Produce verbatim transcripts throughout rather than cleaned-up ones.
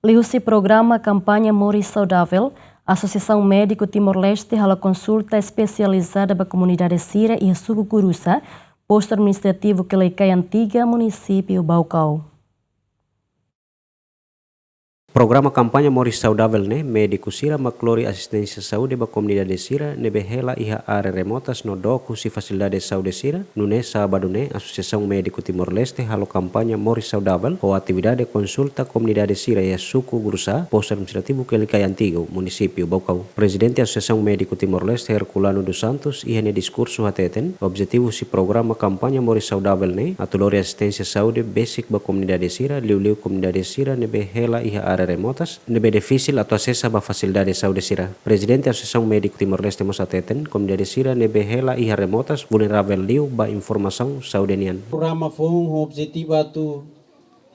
Liuhusi programa kampaña Moris Saudável, Asosiasaun Médiku Timor-Leste halo konsulta espesializada ba komunidade sira iha suku Gurusa, postu administrativu Kelikai Antiga, munisípiu Baucau. Programa kampaña Moris Saudável ne'e, médiku sira mak lori asisténsia saúde ba komunidade sira ne'ebé hela iha área remotas no dook husi fasilidade saúde sira. Nune'e sábadu ne'e, Asosiasaun Médiku Timor-Leste halo kampaña Moris Saudável ho atividade konsulta komunidade sira iha suku Gurusa, postu administrativu Kelikai Antiga, munisípiu Baucau. Prezidente Asosiasaun Médiku Timor-Leste, Herculano dos Santos, iha nia diskursu hateten, objetivu husi programa kampaña Moris Saudável ne'e atu lori asisténsia saúde besik ba komunidade sira, liuliu komunidade sira ne'ebé hela iha área remotas, ne'ebé difisil atu asesa ba fasilidade saúde sira. Prezidente Asosiasaun Médiku Timor-Leste mós hateten, komunidade sira ne'ebé hela iha remotas vulneravel liu ba informasaun saúde nian. Programa foun ho objetivu atu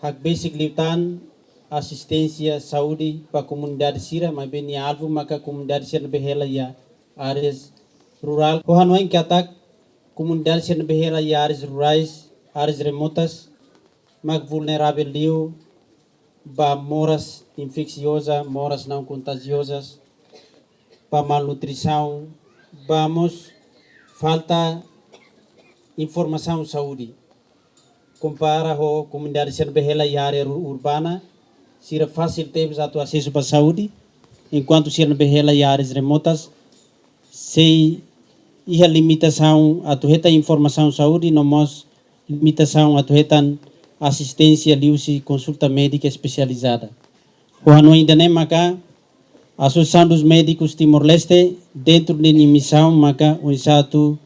hakbesik liután asisténsia saúde ba komunidade sira, maibé nia alvu maka komunidade sira ne'ebé hela iha áreas rurál. Ho hanoin katak komunidade sira ne'ebé hela iha áreas rurais, áreas remotas, mak vulneravel liu ba moras infeksioza, moras não contagiosas, ba malnutrisaun, ba mós falta informasaun saúde. Kompara ho komunidade sira ne'ebé hela iha área ru-, urbana, sira fasil tebes atu asesu ba saúde, enkuantu sira ne'ebé hela iha áreas remotas, sei iha limitasaun atu hetan informasaun saúde, no mós limitasaun atu hetan asisténsia liuhusi konsulta médika espesializada. Ho hanoin ida-ne'e maka Asosiasaun dos Médikus Timor-Leste, dentru de nia misaun maka oinsá atu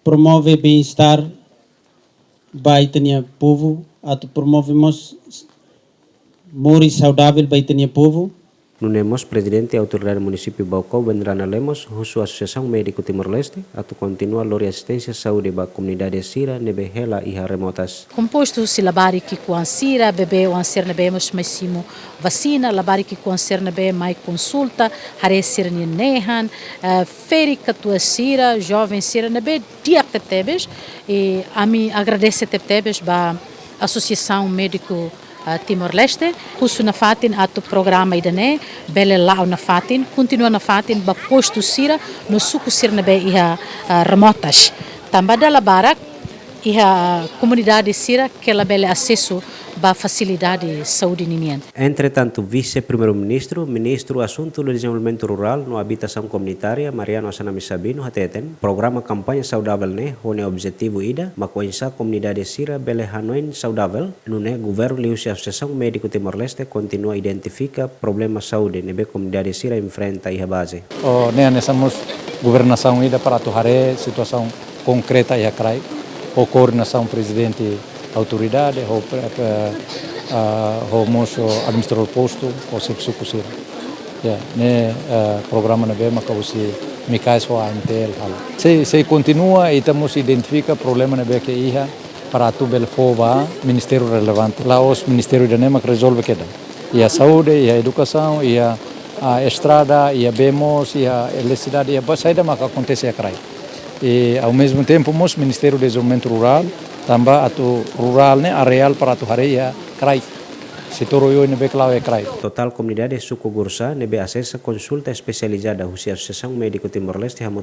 promove bem-estar ba ita-nia povu, atu promove mós moris saudável ba ita-nia povu. Nune'e mós Prezidente Autoridade Munisípiu Baucau, Vendrana Lemos, husu Asosiasaun Médiku Timor-Leste atu kontinua lori asisténsia saúde ba komunidade sira ne'ebé hela iha remotas. Kompostu husi labarik ki'ikoan sira, bebé oan sira ne'ebé mós mai simu vasina, labarik ki'ikoan sira ne'ebé mai konsulta, haree sira-nia nehan, eh, ferik-katuas sira, joven sira ne'ebé di'ak tebetebes, i ami agradese tebetebes ba Asosiasaun Médiku, ah, Timor-Leste, husu nafatin atu programa ida-ne'e bele la'o nafatin, kontinua nafatin ba postu sira no suku sira ne'ebé iha, ah, remotas. Tanba dala barak iha komunidade sira ke labele asesu ba fasilidade saúde ninian. Entretantu, Vise-Primeiru-Ministru, Ministru Asuntu do Dezenvolvimentu Rurál no Abitasaun Komunitária, Mariano Assanami Sabino, hateten, programa kampaña saudável ne'e ho nia objetivu ida, mak oinsá komunidade sira bele hanoin saudável, nune'e governu liuhusi Asosiasaun Médiku Timor-Leste kontinua identifika problema saúde ne'ebé komunidade sira enfrenta iha baze. Ho ne'e hanesan mós governasaun ida para atu haree situasaun konkreta iha kraik, ho koordenasaun Prezidente Autoridade, ho pre-, pre-, ah, ho mós ho administradór postu, ho xefe suku sira. Ya, ne'e, ah, programa ne'ebé maka husi MICAES ho ANTL halo. Sei, sei kontinua, ita mós identifika problema ne'ebé ke iha para atu bele fó ba ministériu relevante. La'ós ministériu ida-ne'e mak rezolve kedas. Iha saúde, iha edukasaun, iha, ah, estrada, iha bee moos, iha eletrisidade, iha ba-, saida maka akontese iha kraik. I, ao mesmo tempo, mós Ministériu Dezenvolvimentu Rurál, tanba atu rurál ne'e areál para atu haree iha kraik. Setór oioin ne'ebé ke la'o iha kraik. Totál komunidade suku Gurusa ne'ebé asesa konsulta espesializada husi Asosiasaun Médiku Timor-Leste hamutuk